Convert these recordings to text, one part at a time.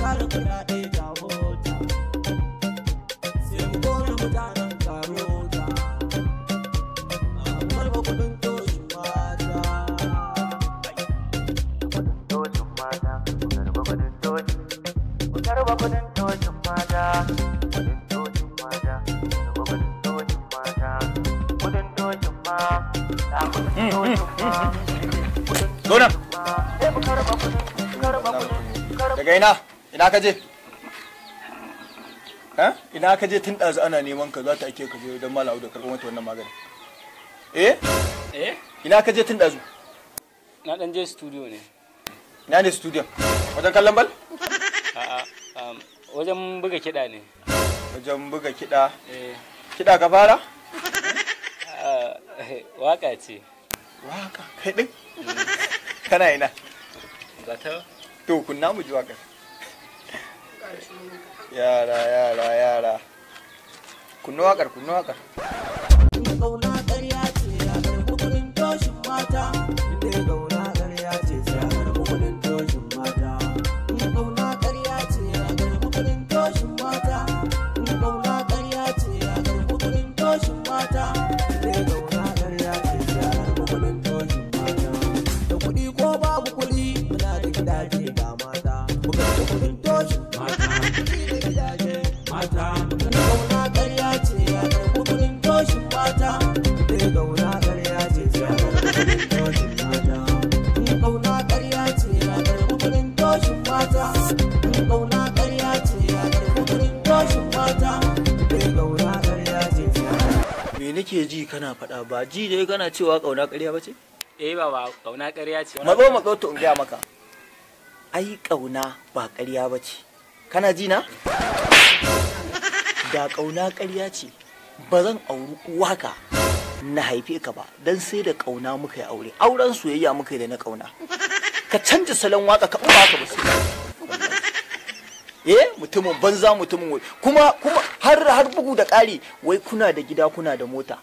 tara kuɗaɗe ga mota. Sai mu kora mutanen karota. Mu karɓa kuɗin toshin mata. Kudin toshin mata, ku karba kudin toshin. Ku karba kudin toshin mata. Kudin toshin mata, ku karba kudin toshin mata. Kudin toshin ma, ta kudin toshin ma. Kudin Zo nan. ma, sai mu karba kudin, karba kudin, karba Daga ina? Ina ka je? Ha? Ina ka je tun ɗazu ana neman ka za ta ake ka je don Malam Audu karɓo mata wannan magani. Eh? Eh? Ina ka je tun ɗazu? Na dan je studio ne. Ina ne studio? Wajen kallon bal? A'a, wajen buga kiɗa ne. Wajen buga kiɗa. Eh, Kiɗa ka fara? a'a, waka ce. Waka kai ɗin? Kana ina? Gata? To kunna mu ji waƙar. Yara yara yara. Kunna waƙar kunna waƙar. Ƙauna ƙarya ce ya karɓi kuɗin toshin mata. Inda ƙauna ƙarya ce sai ya karɓi kuɗin toshin mata. Ƙauna ƙarya ce ya karɓi kuɗin toshin mata. Ƙauna ƙarya ce ya karɓi kuɗin toshin mata. Inda ƙauna ƙarya ce sai ya karɓi kuɗin toshin mata. Da kuɗi ko babu kuɗi muna da gidaje ga mata. Mu karɓi kuɗin toshin mata. Kuɗi da gidaje mata. Ƙauna ƙarya ce ya karɓi kuɗin toshin mata. Inda ƙauna ƙarya ce sai ya karɓi kuɗin toshin mata. Ƙauna ƙarya ce ya karɓi kuɗin toshin mata. Ƙauna ƙarya ce ya karɓi kuɗin toshin mata. Inda ƙauna ƙarya ce sai ya karɓi Me nake ji kana faɗa ba ji dai kana cewa ƙauna ƙarya ba ce? Eh baba, kauna ƙarya ce. Matso matso to in gaya maka. Ai ƙauna ba ƙarya ba ce. Kana ji na? Da ƙauna ƙarya ce, ba zan auri uwaka na haife ka ba, don sai da ƙauna muka yi aure. Auren soyayya muka yi da na ƙauna. Ka canja salon waka ka in ba haka ba sai. Eh, mutumin banza mutumin wai. Kuma kuma har bugu da ƙari wai kuna da gida kuna da mota.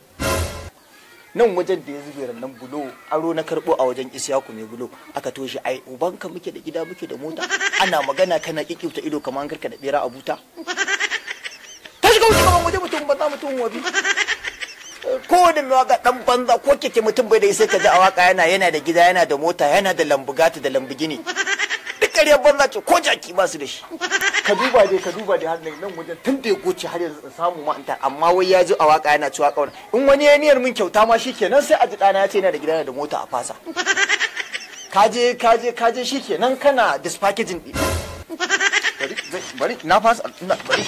Nan wajen da ya zube rannan bulo aro na karbo a wajen Isiyaku mai bulo aka toshe ai ubanka muke da gida muke da mota ana magana kana kikifta ido kamar an karka da bera a buta ta shiga wuce kaman waje mutum banza mutum wabi ko da mai waka dan banza ko keke mutum bai da sai ka ji a waka yana da gida yana da mota yana da lambugati da lambugini duk ƙaryar banza ce ko jaki ba su da shi ka duba dai har nan wajen tun da ya goce har yanzu in samu ma in ta amma wai ya ji a waka yana cewa kauna in wani ya niyyar min kyauta ma shikenan sai a ji ɗana ya ce yana da gida yana da mota a fasa kaje kaje kaje shikenan kana dispackaging bari bari na fasa ina bari.